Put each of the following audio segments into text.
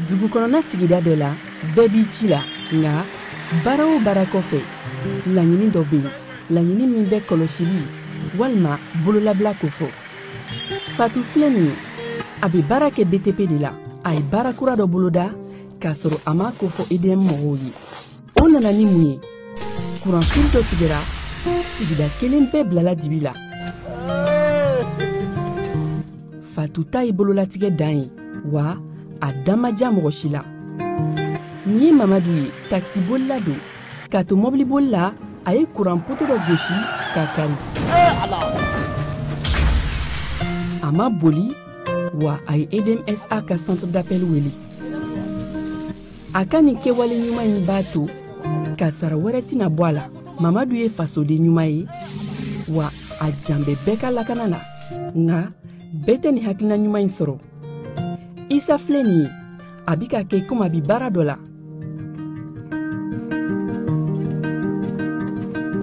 Dugu kɔnɔna sigida dɔ la, bɛɛ b'i ci la, nka baara o baara kɔfɛ, laɲini dɔ bɛ yen, laɲini min bɛ kɔlɔsili walima bololabila kofɔ. Fatu filɛ nin ye, a bɛ baara kɛ BTP de la. A ye baara kura dɔ boloda k'a sɔrɔ a m'a kofɔ EDM mɔgɔw ye. O nana ni mun ye? Kuranfili dɔ tigɛra, sigida kelen bɛɛ bilala dibi la. Fatu ta ye bololatigɛ dan ye, wa a dan ma diya mɔgɔ si la. Nin ye Mamadu ye, takisibolila don. K'a to mɔbiliboli la, a ye kuran poto dɔ gosi k'a kari. A ma boli, wa a ye EDMSA ka centre d'appel wele. A ka nin kɛwale ɲuman in b'a to kasara wɛrɛ tɛna bɔ a la. Mamadu ye fasoden ɲuman ye, wa a jan bɛ bɛɛ ka lakana la. Nka bɛɛ tɛ nin hakilina ɲuman in sɔrɔ. Isa filɛ nin ye, a bi ka kɛ komi a bi baara dɔ la,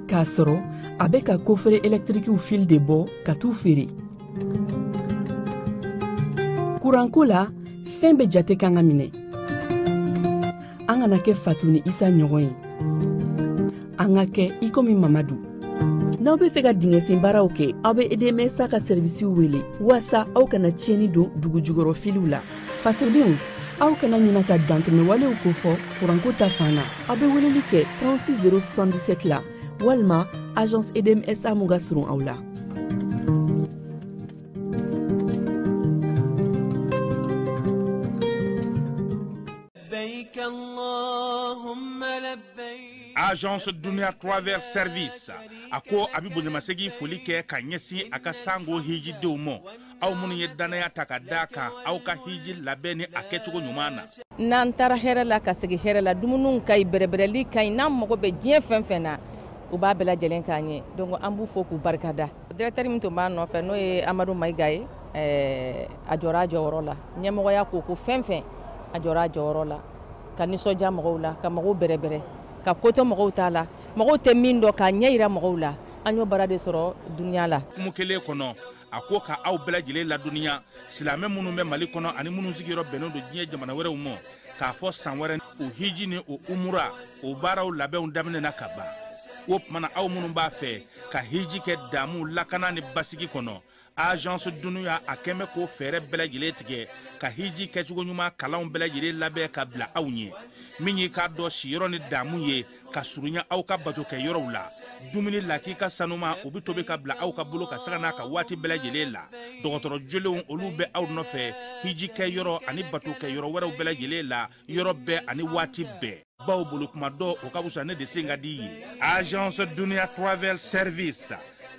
k'a sɔrɔ a bɛ ka kofere ɛlɛtirikiw fil de bɔ ka t'u feere. Kuranko la, fɛn bɛɛ jate kan ka minɛ. An kana kɛ Fatu ni Isa ɲɔgɔn ye, an ka kɛ i komi Mamadu. N'aw bɛ fɛ ka dingɛsen baaraw kɛ, aw bɛ EDMSA ka sɛrivisiw wele waasa aw kana tiɲɛni don dugu jukɔrɔ filiw la. Fasodenw, aw kana ɲina ka dantɛmɛwalew kofɔ kuranko ta fan na. Aw bɛ weleli kɛ 36 077 la walima agence EDMSA mun ka surun aw la. Agence Dunia Travel Service a ko a bɛ bonyamasegin foli kɛ ka ɲɛsin a ka sango hijidenw ma, aw minnu ye danaya ta ka d'a kan aw ka hiji labɛn ni a kɛcogo ɲuman na. N'an taara hɛrɛ la ka segin hɛrɛ la, dumuniw ka ɲi, bɛrɛbɛrɛli ka ɲi, n'an mago bɛ diɲɛ fɛn fɛn na, u b'a bɛɛ lajɛlen k'an ye. Donc an b'u fo k'u barikada. Directeur min tun b'an nɔfɛ, n'o ye Amadu Mayiga ye, a jɔra a jɔyɔrɔ la. Ɲɛmɔgɔya ko ko fɛn fɛn, a jɔra a jɔyɔrɔ la, ka nisɔndiya mɔgɔw la, ka mɔgɔw bɛrɛbɛrɛ, ka ko to mɔgɔw t'a la, mɔgɔw tɛ min dɔn k'a ɲɛ yira mɔgɔw la. An y'o baara de sɔrɔ dunuya la. Hukumu kelen kɔnɔ, a ko ka aw bɛɛ lajɛlen ladɔnniya, silamɛ minnu bɛ Mali kɔnɔ ani minnu sigiyɔrɔ bɛnnen don diɲɛ jamana wɛrɛw ma, k'a fɔ san wɛrɛ o hiji ni o umura o baaraw labɛnw daminɛna ka ban. O tuma na, aw minnu b'a fɛ ka hiji kɛ damu, lakana ni basigi kɔnɔ, Agence Dunia a kɛn bɛ k'o fɛɛrɛ bɛɛ lajɛlen tigɛ ka hiji kɛcogo ɲuman kalanw bɛɛ lajɛlen labɛn ka bila aw ɲɛ. Min y'i k'a dɔn siyɔrɔ ni damu ye ka surunya aw ka bato kɛ yɔrɔw la, dumuni lakika sanuma o bɛ tobi ka bila aw ka bolo ka saga n'a ka waati bɛɛ lajɛlen la. Dɔgɔtɔrɔ jolenw olu bɛ aw nɔfɛ hiji kɛ yɔrɔ ani bato kɛ yɔrɔ wɛrɛw bɛɛ lajɛlen la, yɔrɔ bɛɛ ani waati bɛɛ. Baw bolo kuma dɔ o ka fisa ne de sen ka di ye. Agence Dunia Travel Service,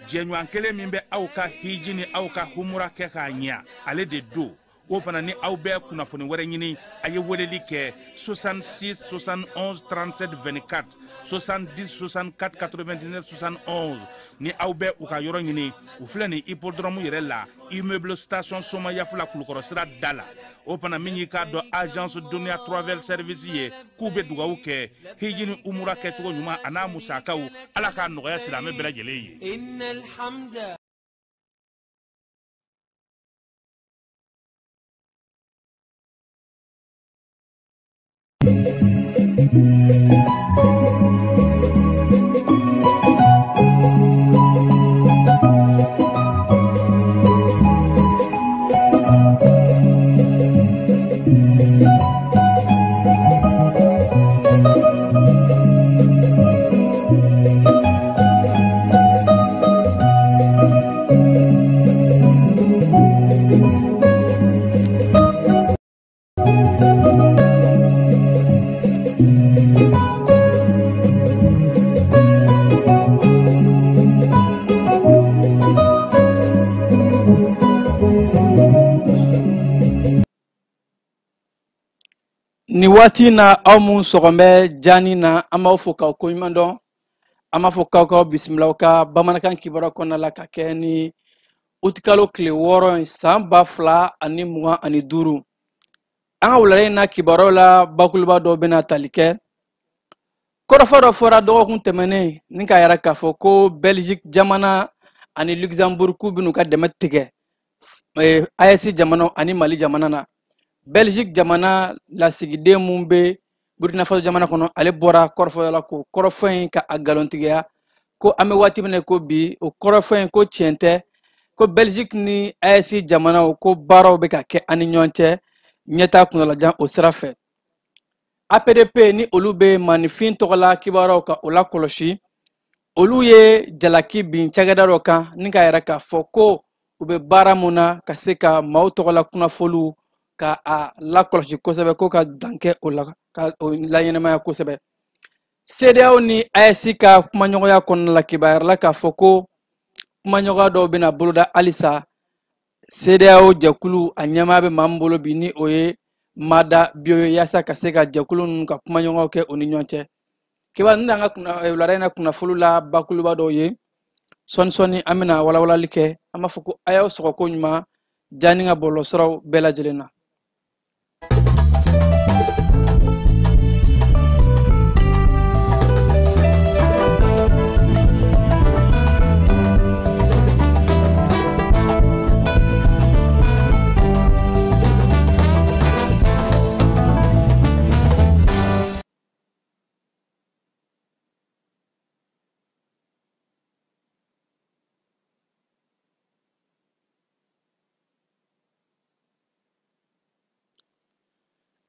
jɛɲɔgɔn kelen min bɛ aw ka hiji ni aw ka humura kɛ k'a ɲɛ, ale de don. O fana ni aw bɛ kunnafoni wɛrɛ ɲini, a ye weleli kɛ 66 71 37 24, 70 64 99 71. Ni aw bɛ u ka yɔrɔ ɲini, u filɛ nin hippodrome yɛrɛ la, immeuble station Somayafula, Kulukɔrɔ sira da la. O fana min y'i k'a dɔn Agence Dunia Travel Service ye, k'u bɛ dugawu kɛ hiji ni umura kɛcogo ɲuman a n'a musakaw, Ala k'a nɔgɔya silamɛ bɛɛ lajɛlen ye. Nin waati na aw mun sɔgɔmɛ jani na, an b'aw fo k'aw koɲuman dɔn. An b'a fɔ k'aw k'aw bisimilaw ka bamanankan kibaruya kɔnɔna la ka kɛ ni utikalo tile 6 ye san 2025. An ka wulada in na kibaruyaw la bakuruba dɔw bɛna tali kɛ. Kɔrɔfɔ dɔ fɔra dɔgɔkun tɛmɛnen ni k'a yira k'a fɔ ko Belgique jamana ani Luxembourg k'u bɛn'u ka dɛmɛ tigɛ AES jamanaw ani Mali jamana na. Belgique jamana lasigiden mun bɛ Burkina Faso jamana kɔnɔ, ale bɔra kɔrɔfɔ la k'o kɔrɔfɔ in ka a nkalontigiya ko an bɛ waati min na ko bi, o kɔrɔfɔ in ko tiɲɛ tɛ, ko Belgique ni AES jamanaw ko baaraw bɛ ka kɛ an ni ɲɔgɔn cɛ ɲɛtaa kuntalajan o sira fɛ. APDP ni olu bɛ maninfin tɔgɔla kibaruyaw ka o lakɔlɔsi, olu ye jalaki bin cakɛda dɔ kan ni k'a yira k'a fɔ ko u bɛ baara mun na ka se ka maaw tɔgɔla kunnafoniw ka a lakɔlɔsi kosɛbɛ, ko ka dan kɛ o la ka o laɲɛnamaya kosɛbɛ. CEDEAO ni AES ka kumaɲɔgɔnya kɔnɔna la, kibaruya la k'a fɔ ko kumaɲɔgɔnya dɔw bɛna boloda halisa. CEDEAO jɛkulu a ɲɛmaa bɛ maa min bolo bi ni o ye Mada Bio ye, yaasa ka se ka jɛkulu ninnu ka kumaɲɔgɔnyaw kɛ u ni ɲɔgɔn cɛ. Kibaru ninnu y'an ka wulada in na kunnafoniw la bakuruba dɔw ye. Sɔɔni sɔɔni an bɛna walawalali kɛ. An b'a fɔ ko a y'aw sɔgɔ ko ɲuman jani ka bɔlɔlɔsiraw bɛɛ lajɛlen na.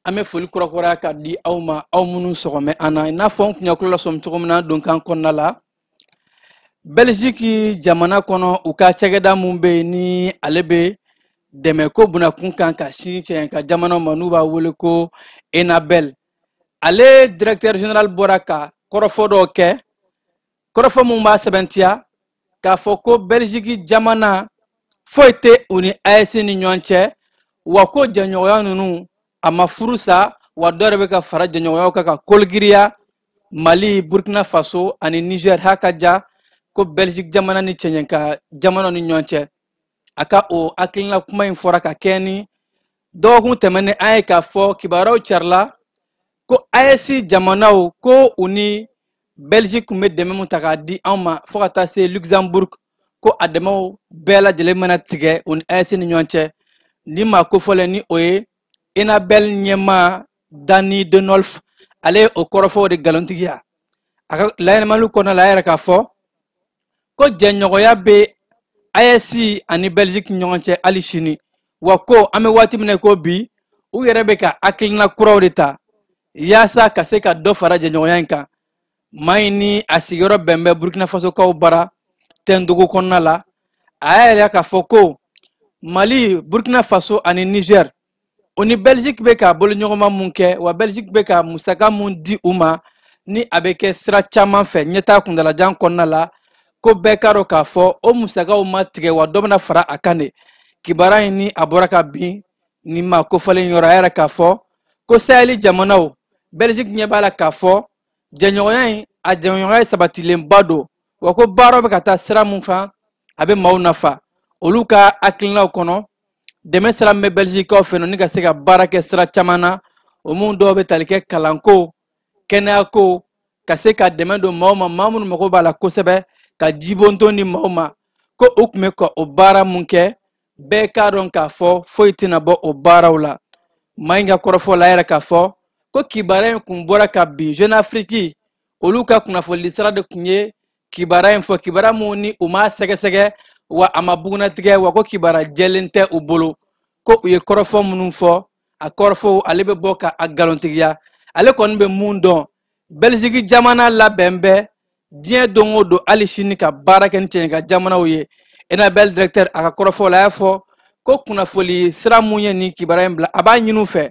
An bɛ foli kurakuraya ka di aw ma, aw minnu sɔgɔmɛ an na, i n'a fɔ n kun y'a kulo lasɔmi cogo min na donkan kɔnɔna la. Belgique jamana kɔnɔ, u ka cakɛda mun bɛ yen ni ale bɛ dɛmɛ ko bunakun kan ka sin cɛ ka jamanaw ma, n'u b'a wele ko Enabel, ale directeur général bɔra ka kɔrɔfɔ dɔw kɛ, kɔrɔfɔ mun b'a sɛbɛntiya k'a fɔ ko Belgique jamana foyi tɛ u ni AES ni ɲɔgɔn cɛ, wa ko jɛɲɔgɔnya ninnu a ma furu sa, wa dɔ yɛrɛ bɛ ka fara jɛɲɔgɔnyaw kan ka kologiriya Mali, Burkina Faso ani Niger ha ka ja ko Belgique jamana ni cɛɲɛ ka jamanaw ni ɲɔgɔn cɛ. A ka o hakilina kuma in fɔra ka kɛ ni dɔgɔkun tɛmɛnen an ye k'a fɔ kibaruyaw carila ko AES jamanaw ko u ni Belgique tun bɛ dɛmɛ mun ta k'a di anw ma fo ka taa se Luxembourg, ko a dɛmɛw bɛɛ lajɛlen mana tigɛ u ni AES ni ɲɔgɔn cɛ. Ni maa kofɔlen ni o ye Enabel ɲɛmaa Dani Denolf, ale ye o kɔrɔfɔw de nkalontigiya. A ka layɛlɛmaliw kɔnɔna la, a yɛrɛ k'a fɔ ko jɛɲɔgɔnya bɛ AES ani Belgique ɲɔgɔn cɛ hali sini, wa ko an bɛ waati min na ko bi, u yɛrɛ bɛ ka hakilina kuraw de ta yaasa ka se ka dɔ fara jɛɲɔgɔnya in kan. Maa in ni a sigiyɔrɔ bɛn bɛ Burkina Fasokaw bara Tɛndugu kɔnɔna la, a y'a yira k'a fɔ ko Mali, Burkina Faso ani Niger o ni Belgique bɛ ka boloɲɔgɔnma mun kɛ, wa Belgique bɛ ka musaka mun di u ma ni a bɛ kɛ sira caman fɛ ɲɛtaa kuntalajan kɔnɔna la, ko bɛɛ k'a dɔn k'a fɔ o musakaw ma tigɛ, wa dɔ bɛna fara a kan de. Kibaruya in ni a bɔra ka bin ni maa kofɔlen yɔrɔ, a yɛrɛ k'a fɔ ko Sahel jamanaw Belgique ɲɛ b'a la k'a fɔ jɛɲɔgɔnya in a jɛɲɔgɔnya sabatilenba don, wa ko baaraw bɛ ka taa sira mun kan a bɛ maaw nafa. Olu ka hakilinaw kɔnɔ, dɛmɛ sira min bɛ Belgiquekaw fɛ ni ka se ka baara kɛ sira caman na, o mun dɔw bɛ tali kɛ kalanko, kɛnɛyako, ka se ka dɛmɛ don maaw ma, maa minnu mago b'a la kosɛbɛ, ka jibonton di maaw ma, ko u tun bɛ ka o baara mun kɛ, bɛɛ k'a dɔn k'a fɔ foyi tɛna bɔ o baaraw la. Maa in ka kɔrɔfɔ la, a yɛrɛ k'a fɔ ko kibaruya in kun bɔra ka bin Jeune Afrique, olu ka kunnafoni sira de tun ye kibaruya in fɔ, kibaruya mun ni u m'a sɛgɛsɛgɛ, wa a ma bugunnatigɛ, wa ko kibaruya jɛlen tɛ u bolo, ko u ye kɔrɔfɔ minnu fɔ, a kɔrɔfɔw ale bɛ bɔ ka a nkalontigiya. Ale kɔni bɛ mun dɔn, Belgique jamana labɛn bɛ diɲɛ don o don hali sini ka baara kɛ ni cɛɲɛ ka jamanaw ye. Enabel directeur a ka kɔrɔfɔ la, a y'a fɔ ko kunnafoni sira mun ye nin kibaruya in bila, a b'a ɲini u fɛ,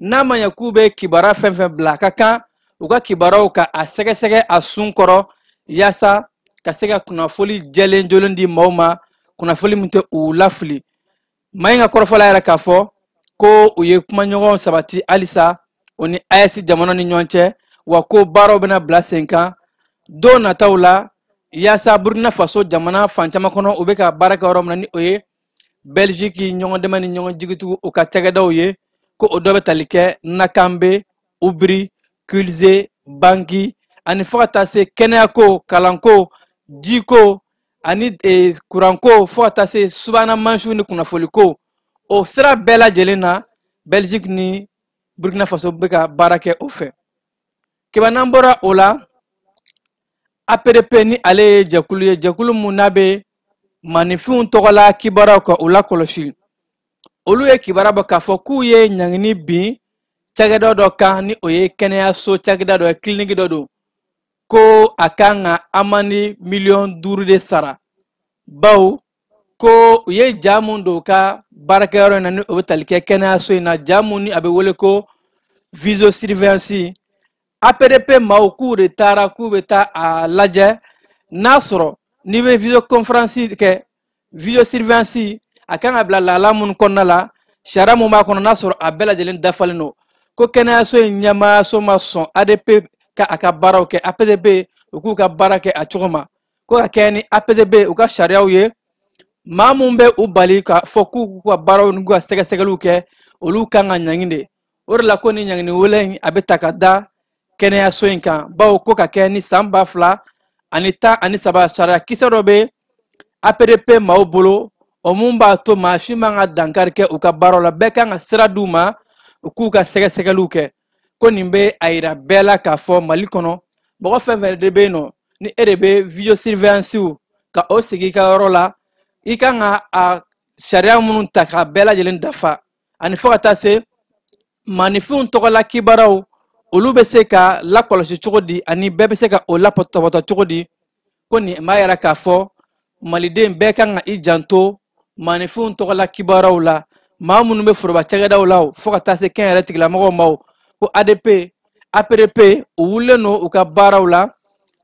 n'a ma ɲɛ k'u bɛ kibaruya fɛn fɛn bila, a ka kan u ka kibaruyaw ka a sɛgɛsɛgɛ a sun kɔrɔ, yaasa ka se ka kunnafoni jɛlen jolen di maaw ma, kunnafoni min tɛ u lafili. Maa in ka kɔrɔfɔ la yɛrɛ k'a fɔ ko u ye kumaɲɔgɔnw sabati halisa o ni AES jamana ni ɲɔgɔn cɛ, wa ko baaraw bɛna bila sen kan don nataw la yaasa Burkina Faso jamana fan caman kɔnɔ u bɛ ka baara kɛ yɔrɔ min na, ni o ye Belgique ɲɔgɔn dɛmɛ ni ɲɔgɔn jigitugu u ka cakɛdaw ye, ko o dɔ bɛ tali kɛ Nakambe, Ubri, Kulze, Banki ani fo ka taa se kɛnɛyako, kalanko, jiko ani kuranko, fo ka taa se subahana mansiw ni kunnafoliko. O sira bɛɛ lajɛlen na Belgique ni Burkina Faso bɛ ka baara kɛ o fɛ. Keba, n'an bɔra o la, APDP ni ale ye jɛkulu ye, jɛkulu mun n'a bɛ maninfinw tɔgɔla kibaruyaw ka u lakɔlɔsi, olu ye kibaruya bɔ k'a fɔ k'u ye ɲangini bin cakɛda dɔ kan, ni o ye kɛnɛyaso cakɛda dɔ ye, kiliniki dɔ don, ko a kan ka amani 5 miliyɔn de sara, bawo ko u ye ja mun don u ka baarakɛyɔrɔ in na, ni o bɛ tali kɛ kɛnɛyaso in na, ja mun ni a bɛ wele ko visio surveillance. APDP maaw k'u de taara k'u bɛ taa a lajɛ n'a sɔrɔ n'i bɛ visio conférence kɛ, visio surveillance a kan ka bila lahala minnu kɔnɔna la, sariya mun b'a kɔnɔ, n'a sɔrɔ a bɛɛ lajɛlen dafalen don. Ko kɛnɛyaso in ɲɛmaayaso ma sɔn ADP ka a ka baaraw kɛ, APDB u k'u ka baara kɛ a cogo ma, ko ka kɛɲɛ ni APDB u ka sariyaw ye, maa mun bɛ u bali ka fɔ k'u ka baaraw n'u ka sɛgɛsɛgɛliw kɛ, olu kan ka ɲangi de. O de la ko ni ɲangini wele in a bɛ ta ka da kɛnɛyaso in kan, bawo ko ka kɛ ni san 2013 sariya kisɛ dɔ bɛ APDP maaw bolo, o mun b'a to maa si man ka dankari kɛ u ka baaraw la, bɛɛ kan ka sira d'u ma u k'u ka sɛgɛsɛgɛliw kɛ. Ko nin bɛ a yira bɛɛ la k'a fɔ Mali kɔnɔ, mɔgɔ fɛn fɛn de bɛ yen nɔ ni e de bɛ visio surveillance ka o sigi i ka yɔrɔ la, i kan ka a sariya minnu ta k'a bɛɛ lajɛlen dafa, ani fo ka taa se maaninfinw tɔgɔla kibaruyaw olu bɛ se ka lakɔlɔsi cogo di, ani bɛɛ bɛ se ka o latɔbɔtɔ cogo di. Ko nin b'a yira k'a fɔ maliden bɛɛ kan ka i janto maaninfinw tɔgɔla kibaruyaw la, maa minnu bɛ foroba cakɛdaw la, fo ka taa se kɛnyɛrɛ tigilamɔgɔw ma. Ko ADP APDP u wulilen don u ka baaraw la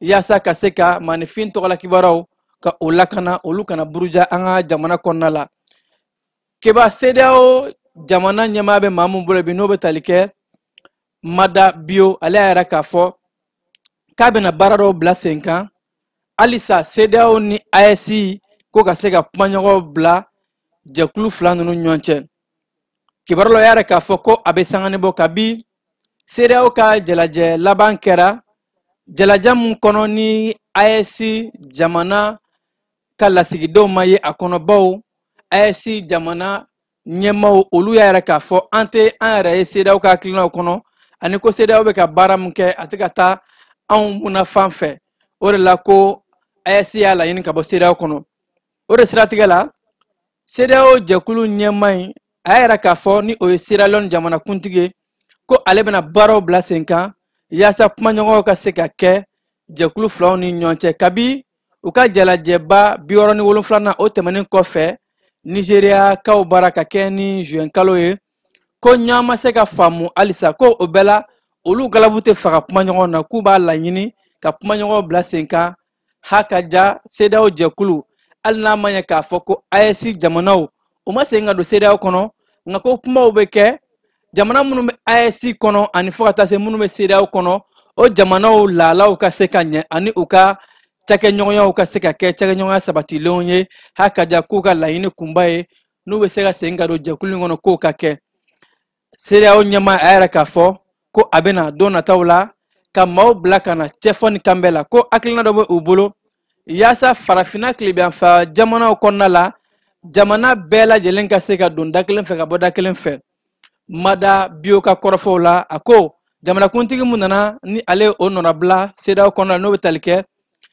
yaasa ka se ka maaninfin tɔgɔla kibaruyaw ka o lakana, olu kana buruja an ka jamana kɔnɔna la. Keba, CEDEAO jamana ɲɛmaa bɛ maa mun bolo bi, n'o bɛ tali kɛ Mada Bio, ale y'a yira k'a fɔ k'a bɛna baara dɔw bila sen kan halisa CEDEAO ni AES ko ka se ka kumaɲɔgɔnw bila jɛkulu fila ninnu ɲɔgɔn cɛ. Kibaru la, y'a yira k'a fɔ ko a bɛ sangani bɔ kabi CEDEAO ka jalajɛ laban kɛra, jalajɛ mun kɔnɔ ni AES jamana ka lasigidenw ma ye a kɔnɔ, bawo AES jamana ɲɛmaaw olu y'a yira k'a fɔ an tɛ an yɛrɛ ye CEDEAO ka hakilinaw kɔnɔ, ani ko CEDEAO bɛ ka baara min kɛ, a tɛ ka taa anw munafan fɛ. O de la ko AES y'a laɲini ka bɔ CEDEAO kɔnɔ. O de siratigɛ la, CEDEAO jɛkulu ɲɛmaa in a y'a yira k'a fɔ, ni o ye Sierra Leone jamanakuntigi ye, ko ale bɛna baaraw bila sen kan yaasa kumaɲɔgɔnw ka se ka kɛ jɛkulu filaw ni ɲɔgɔn cɛ. Kabi u ka jalajɛba 67nan o tɛmɛnen kɔfɛ Nizeriyakaw baara ka kɛ ni zuwɛn kalo ye, ko ɲɔgɔn ma se ka faamu halisa, ko o bɛɛ la olu galabu tɛ faga kumaɲɔgɔn na, k'u b'a laɲini ka kumaɲɔgɔnw bila sen kan. Ha ka ja CEDEAO jɛkulu, hali n'a ma ɲɛ k'a fɔ ko AES jamanaw u ma segin ka don CEDEAO kɔnɔ, nka ko kumaw bɛ kɛ jamana minnu bɛ AES kɔnɔ ani fo ka taa se minnu bɛ CEDEAO kɔnɔ, o jamanaw laalaw ka se ka ɲɛ ani u ka cakɛɲɔgɔnyaw ka se ka kɛ cakɛɲɔgɔnya sabatilenw ye. Ha ka ja k'u ka laɲini kunba ye n'u bɛ se ka segin ka don jɛkulu in kɔnɔ, k'o ka kɛ. CEDEAO ɲɛmaa a yɛrɛ k'a fɔ ko a bɛna don nataw la ka maaw bila ka na cɛfɔ ni kanbɛ la, ko hakilina dɔ bɛ u bolo yaasa farafinna tilebiyanfa jamanaw kɔnɔna la, jamana bɛɛ lajɛlen ka se ka don da kelen fɛ ka bɔ da kelen fɛ. Mada Bio ka kɔrɔfɔw la, a ko jamanakuntigi mun nana ni ale o nɔnabila CEDEAO kɔnɔna la, n'o bɛ tali kɛ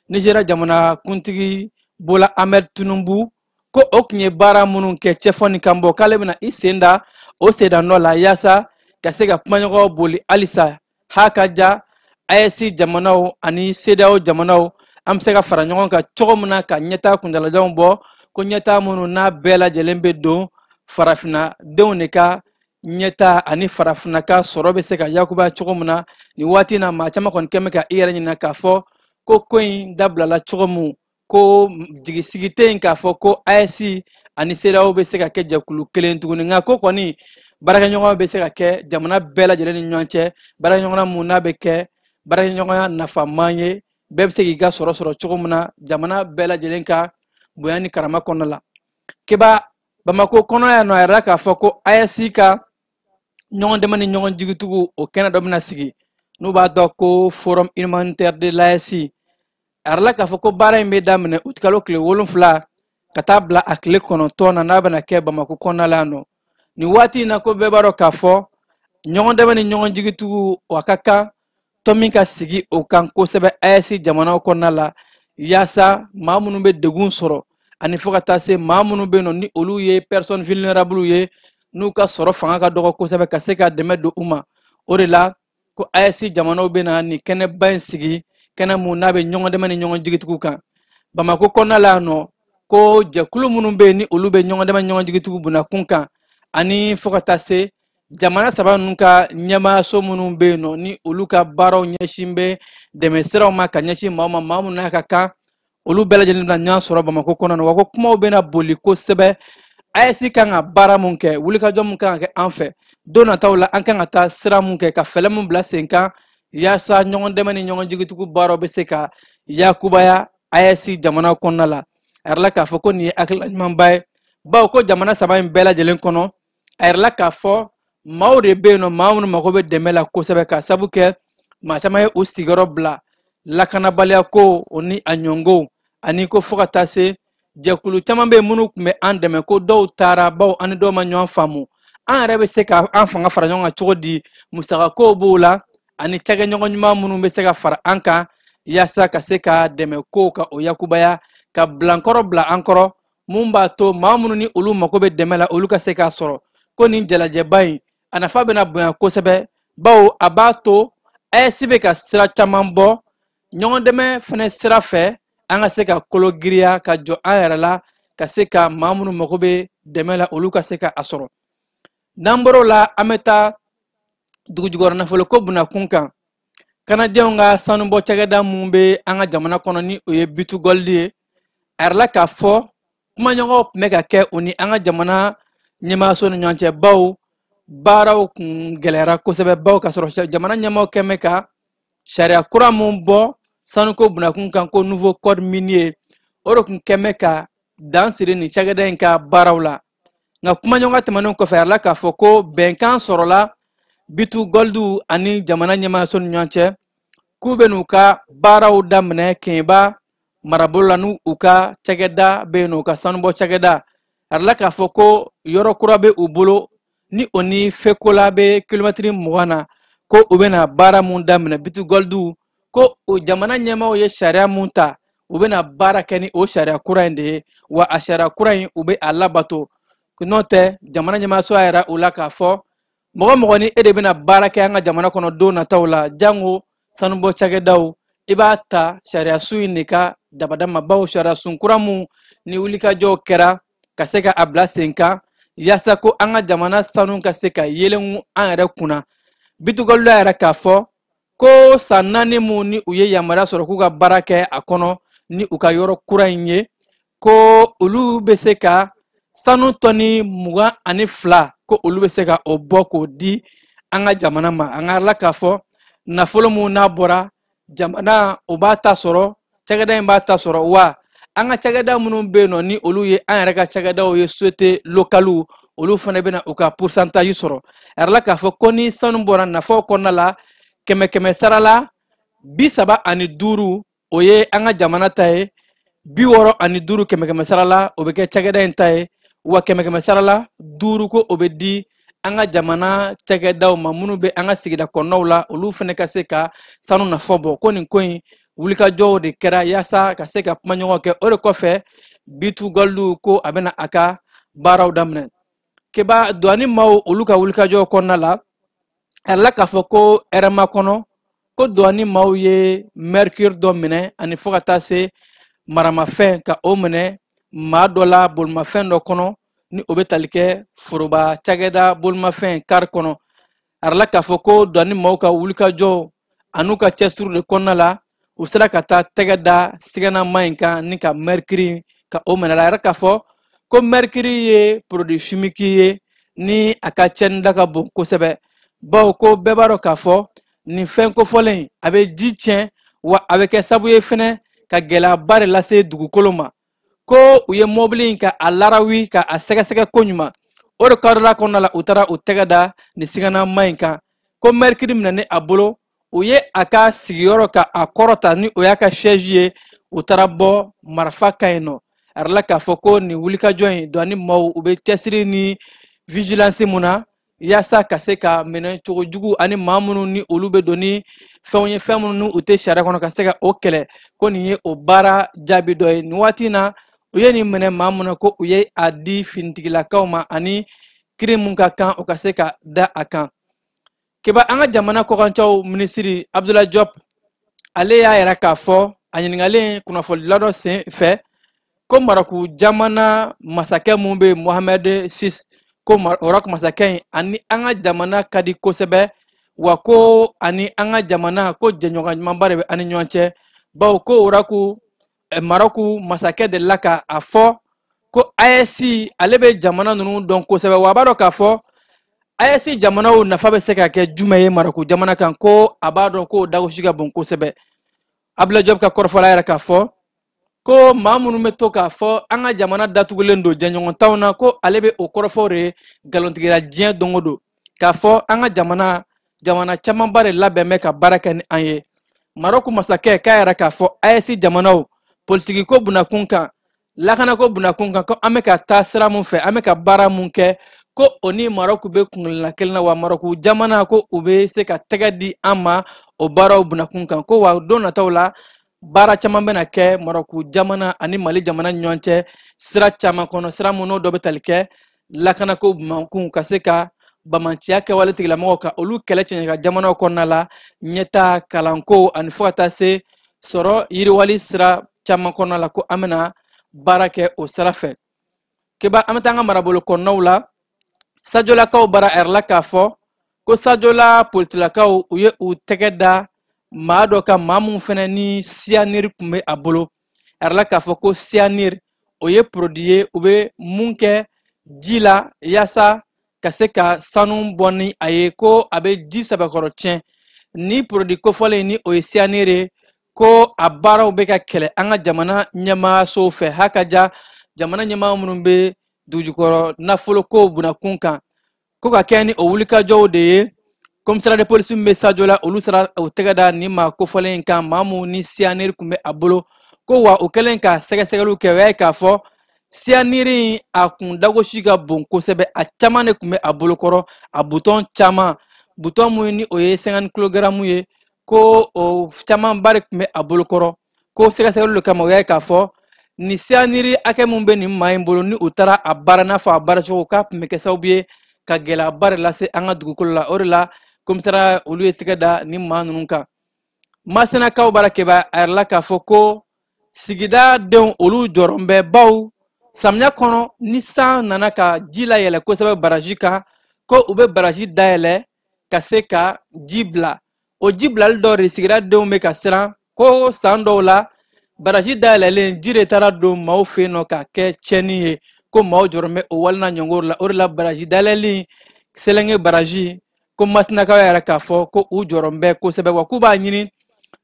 Nizeriya jamanakuntigi Bola Ahmed Tinubu, ko o tun ye baara minnu kɛ cɛfɔ ni kanbɔ, k'ale bɛna i sen da o sendannɔ la yaasa ka se ka kumaɲɔgɔnw boli halisa. Ha ka ja AES jamanaw ani CEDEAO jamanaw an bɛ se ka fara ɲɔgɔn kan cogo min na ka ɲɛtaa kuntalajanw bɔ, ko ɲɛtaa minnu n'a bɛɛ lajɛlen bɛ don farafinna denw de ka ɲɛtaa ani farafinna ka sɔrɔ bɛ se ka yakubaya cogo min na. Nin waati in na, maa caman kɔni kɛn bɛ ka i yɛrɛ ɲininka k'a fɔ ko ko in dabilala cogo min, ko jigisigi tɛ yen k'a fɔ ko AES ani CEDEAO bɛ se ka kɛ jɛkulu kelen tuguni. Nka ko kɔni Baarakɛɲɔgɔnya bɛ se ka kɛ jamana bɛɛ lajɛlen ni ɲɔgɔn cɛ, baarakɛɲɔgɔnya mun n'a bɛ kɛ baarakɛɲɔgɔnya nafaman ye, bɛɛ bɛ se k'i ka sɔrɔ sɔrɔ cogo min na jamana bɛɛ lajɛlen ka bonya ni karama kɔnɔna la. Keba, Bamako kɔnɔ yan nɔ, a yɛrɛ k'a fɔ ko AES ka ɲɔgɔn dɛmɛ ni ɲɔgɔn jigitugu, o kɛnɛ dɔ bɛna sigi n'u b'a dɔn ko Forum humanitaire de l'AES. A yɛrɛ la k'a fɔ ko baara in bɛ daminɛ utikalo tile 7 ka taa bila a tile 9 na, n'a bɛna kɛ Bamako kɔnɔna la yan nɔ. Nin waati in na, ko bɛɛ b'a dɔn k'a fɔ ɲɔgɔn dɛmɛ ni ɲɔgɔn jigitugu, o ka kan tɔn min ka sigi o kan kosɛbɛ AES jamanaw kɔnɔna la, yaasa maa minnu bɛ degun sɔrɔ ani fo ka taa se maa minnu bɛ yen nɔ ni olu ye personnes vulnérables ye, n'u ka sɔrɔ fanga ka dɔgɔ kosɛbɛ, ka se ka dɛmɛ don u ma. O de la ko AES jamanaw bɛna nin kɛnɛba in sigi, kɛnɛ mun n'a bɛ ɲɔgɔn dɛmɛ ni ɲɔgɔn jigitugu kan. Bamako kɔnɔna la yan nɔ, ko jɛkulu minnu bɛ yen ni olu bɛ ɲɔgɔn dɛmɛ ɲɔgɔn jigitugu bunakun kan, ani fo ka taa se jamana saba ninnu ka ɲɛmaayaso minnu bɛ yen nɔ ni olu ka baaraw ɲɛsin bɛ dɛmɛ siraw ma ka ɲɛsin maaw ma, maa minnu n'a ka kan, olu bɛɛ lajɛlen bɛna ɲɔgɔn sɔrɔ Bamako kɔnɔ. Wa ko kumaw bɛna boli kosɛbɛ, AES kan ka baara mun kɛ, wulikajɔ mun kan ka kɛ an fɛ don nataw la, an kan ka taa sira mun kɛ, ka fɛɛrɛ mun bila sen kan yaasa ɲɔgɔn dɛmɛ ni ɲɔgɔn jigitugu baaraw bɛ se ka yakubaya AES jamana kɔnɔna la. A yɛrɛ la k'a fɔ ko nin ye hakilina ɲumanba ye, bawo ko jamana saba in bɛɛ lajɛlen kɔnɔ, a yɛrɛ la k'a fɔ maaw de bɛ yen nɔ, maa minnu mago bɛ dɛmɛ la kosɛbɛ, k'a sabu kɛ maa caman ye u sigiyɔrɔ bila lakanabaliya ko o ni a ɲɔngow, ani ko fo ka taa se jɛkulu caman bɛ yen minnu tun bɛ an dɛmɛ, ko dɔw taara bawo an ni dɔw ma ɲɔgɔn faamu. An yɛrɛ bɛ se ka an fanga fara ɲɔgɔn kan cogo di? Musakakow b'o la, ani cakɛɲɔgɔn ɲuman minnu bɛ se ka fara an kan yaasa ka se ka dɛmɛ kow ka o yakubaya, ka bilankɔrɔ bila an kɔrɔ mun b'a to maa minnu ni olu mako bɛ dɛmɛ la, olu ka se k'a sɔrɔ. Ko nin jalajɛba in a nafa bɛna bonya kosɛbɛ, bawo a b'a to AES bɛ ka sira caman bɔ ɲɔgɔn dɛmɛ fɛnɛ sira fɛ, an ka se ka kolo giriya ka jɔ an yɛrɛ la, ka se ka maa minnu mako bɛ dɛmɛ la, olu ka se ka a sɔrɔ. N'an bɔr'o la, an bɛ taa dugujukɔrɔ nafoloko bunakun kan. Kanadiyɛnw ka sanubɔ cakɛda mun bɛ an ka jamana kɔnɔ ni o ye B2Gold ye, a yɛrɛ la k'a fɔ kumaɲɔgɔnw tun bɛ ka kɛ o ni an ka jamana ɲɛmaayaso ni ɲɔgɔn cɛ, bawo baaraw kun gɛlɛyara kosɛbɛ, bawo ka sɔrɔ jamana ɲɛmaaw kɛn bɛ ka sariya kura mun bɔ sanuko bunakun kan ko nouveau code minier, o de kun kɛn bɛ ka dan siri nin cakɛda in ka baaraw la. Nka kumaɲɔgɔnya tɛmɛnen kɔfɛ, a yɛrɛ la k'a fɔ ko bɛnkan sɔrɔla B2Gold ani jamana ɲɛmaayaso ni ɲɔgɔn cɛ, k'u bɛ n'u ka baaraw daminɛ Kɛɲɛba marabolo la n'u u ka cakɛda bɛ yen nɔ, u ka sanubɔ cakɛda. A yɛrɛ la k'a fɔ ko yɔrɔ kura bɛ u bolo ni o ni Fekola bɛ kilomɛtiri 20 na, ko u bɛna baara mun daminɛ. B2Gold ko o jamana ɲɛmaaw ye sariya mun ta, u bɛna baara kɛ ni o sariya kura in de ye, wa a sariya kura in u bɛ a labato. N'o tɛ, jamana ɲɛmaayaso y'a yira u la k'a fɔ mɔgɔ mɔgɔ ni e de bɛna baara kɛ an ka jamana kɔnɔ don nataw la, jango sanubɔ cakɛdaw, i b'a ta sariya sun in de ka dabada ma, bawo sariya sun kura mun ni wulikajɔw kɛra ka se ka a bila sen kan yaasa ko an ka jamana sanu ka se ka yelenw an yɛrɛ kunna. B2Gold y'a yira k'a fɔ ko san 4 mun ni u ye yamaruya sɔrɔ k'u ka baara kɛ a kɔnɔ ni u ka yɔrɔ kura in ye, ko olu bɛ se ka sanu tɔni 22, ko olu bɛ se ka o bɔ k'o di an ka jamana ma. An ka la k'a fɔ nafolo mun n'a bɔra jamana, o b'a ta sɔrɔ, cakɛda in b'a ta sɔrɔ, wa an ka cakɛda minnu bɛ yen nɔ ni olu ye an yɛrɛ ka cakɛdaw ye, société locale, olu fana bɛna u ka pourcentage sɔrɔ. A yɛrɛ la k'a fɔ ko ni sanu bɔra nafaw kɔnɔna la, kɛmɛ kɛmɛ sara la 35, o ye an ka jamana ta ye, 65 kɛmɛ kɛmɛ sara la, o bɛ kɛ cakɛda in ta ye, wa kɛmɛ kɛmɛ sara la 5 ko o bɛ di an ka jamana cakɛdaw ma minnu bɛ an ka sigida kɔnɔnaw la, olu fana ka se ka sanu nafa bɔ. Ko nin ko in wulikajɔw de kɛra yaasa ka se ka kumaɲɔgɔn kɛ. O de kɔfɛ B2Gold ko a bɛna a ka baaraw daminɛ. Keba, douane maaw olu ka wulikajɔw kɔnɔna la, a yɛrɛ la k'a fɔ ko RMA kɔnɔ, ko douane maaw ye mercure dɔ minɛ ani fo ka taa se maramafɛn ka o minɛ maa dɔ la bolimafɛn dɔ kɔnɔ ni o bɛ tali kɛ foroba cakɛda bolimafɛn kari kɔnɔ. A yɛrɛ la k'a fɔ ko douane maaw ka wulikajɔw an'u ka cɛsiri de kɔnɔna la, u sera ka taa tɛgɛ da siganama in kan ni ka mercure ka o minɛ. A yɛrɛ k'a fɔ ko mercure ye produit chimique ye, Ni a ka cɛnni da ka bon kosɛbɛ, bawo ko bɛɛ b'a dɔn k'a fɔ nin fɛn kofɔlen in a bɛ ji tiɲɛ, wa a bɛ kɛ sababu ye fɛnɛ ka gɛlɛyaba de lase dugukolo ma. Ko u ye mɔbili in ka a larawi ka a sɛgɛsɛgɛ koɲuman, o de kadɔla kɔnɔna la u taara u tɛgɛ da nin siganama in kan. Ko mercure minɛnen a bolo, u ye a ka sigiyɔrɔ ka a kɔrɔta ni o y'a ka chaise ye, u taara bɔ marifa kan yen nɔ. A yɛrɛ la k'a fɔ ko nin wulikajɔ in douane maaw u bɛ cɛsiri ni vigilance mun na yaasa ka se ka minɛ cogo jugu ani maa minnu ni olu bɛ don ni fɛnw ye, fɛn minnu ni u tɛ sariya kɔnɔ, ka se ka o kɛlɛ, ko nin ye o baara jaabi dɔ ye. Nin waati in na u ye nin minɛ maa mun na, ko u ye a di finitigilakaw ma ani kiiri mun ka kan o ka se ka da a kan. Keba, an ka jamana kɔkancaw minisiri Abdoulaye Diop, ale y'a yira k'a fɔ a ɲininkalen kunnafonidila dɔ sen fɛ ko Marɔku jamana masakɛ mun bɛ Mohamed VI, ko Marɔku masakɛ in ani an ka jamana ka di kosɛbɛ, wa ko ani an ka jamana ko jɛɲɔgɔn ɲumanba de bɛ an ni ɲɔgɔn cɛ, bawo ko Marɔku masakɛ delila ka a fɔ ko AES ale bɛ jamana ninnu dɔn kosɛbɛ, wa a b'a dɔn k'a fɔ AES jamanaw nafa bɛ se ka kɛ jumɛn ye Marɔku jamana kan, ko a b'a dɔn k'o dagosi ka bon kosɛbɛ. Abdoulaye Diop ka kɔrɔfɔla yɛrɛ k'a fɔ ko maa minnu bɛ to k'a fɔ an ka jamana datugulen don jɛɲɔgɔn t'anw na, ko ale bɛ o kɔrɔfɔw de nkalontigiya diɲɛ don o don, k'a fɔ an ka jamana camanba de labɛn bɛ ka baara kɛ ni an ye. Marɔku masakɛ k'a yɛrɛ k'a fɔ AES jamanaw politikiko bunakun kan, lakanako bunakun kan, ko an bɛ ka taa sira mun fɛ, an bɛ ka baara mun kɛ, ko o ni Marɔku bɛ kunkilenna kelen na, wa Marɔku jamana ko u bɛ se ka tɛgɛ di an ma o baaraw bunakun kan, ko wa don nataw la baara caman bɛna kɛ Marɔku jamana ani Mali jamana ni ɲɔgɔn cɛ sira caman kɔnɔ, sira mun n'o dɔ bɛ tali kɛ lakanako bunakun, ka se ka bamanciya kɛwale tigilamɔgɔw ka olu kɛlɛ cɛɲɛ ka jamanaw kɔnɔna la, ɲɛta, kalanko ani fo ka taa se sɔrɔ yiriwali sira caman kɔnɔna la, ko an bɛna baara kɛ o sira fɛ. Keba, an bɛ taa an ka marabolo kɔnɔnaw la. Sajolakaw bara a yɛrɛ la k'a fɔ ko Sajola politilakaw u ye u tɛgɛ da maa dɔ kan, maa mun fɛnɛ ni cyanure tun bɛ a bolo. A yɛrɛ la k'a fɔ ko cyanure o ye produit ye u bɛ mun kɛ ji la yaasa ka se ka sanu bɔ ni a ye, ko a bɛ ji sɛbɛkɔrɔ tiɲɛ. Ni produit kofɔlen ni o ye cyanure ye, ko a baaraw bɛ ka kɛlɛ an ka jamana ɲɛmaayasow fɛ, hakaja jamana ɲɛmaa minnu bɛ dugujukɔrɔ nafoloko bunakun kan, ko ka kɛ ni o wulikajɔw de ye. Commissariat de police min bɛ Sajola, olu sera o tɛgɛ da nin maa kofɔlen in kan, maa mun ni cyanure tun bɛ a bolo, ko wa o kɛlen ka sɛgɛsɛgɛliw kɛ, o y'a ye k'a fɔ cyanure in a kun dagosi ka bon kosɛbɛ, a caman de tun bɛ a bolokɔrɔ, a butɔn caman, butɔn mun ni o ye 50 kilogaramu ye, ko o camanba de tun bɛ a bolokɔrɔ. Ko sɛgɛsɛgɛliw de kama, o y'a ye k'a fɔ nin cyanure hakɛ mun bɛ nin maa in bolo, ni u taara a baara n'a fɔ a baara cogo, k'a tun bɛ kɛ sababu ye ka gɛlɛyaba de lase an ka dugukolo la. O de la commissariat olu ye tɛgɛ da nin maa ninnu kan. Masinakaw bara keba, a yɛrɛ la k'a fɔ ko sigida denw olu jɔrɔ bɛ, baw samiya kɔnɔ ni san nana ka ji layɛlɛ kosɛbɛ baraji kan, ko u bɛ baraji dayɛlɛ ka se ka ji bila. O ji bilali dɔ de sigida denw bɛ ka siran, ko san dɔw la baraji dayɛlɛlen ji de taara don maaw fɛ yen nɔ ka kɛ tiɲɛni ye, ko maaw jɔrɔ bɛ o walina ɲɔngoro la. O de la baraji dayɛlɛli Selenge baraji, ko Masinakaw yɛrɛ k'a fɔ ko u jɔrɔ bɛ kosɛbɛ, wa k'u b'a ɲini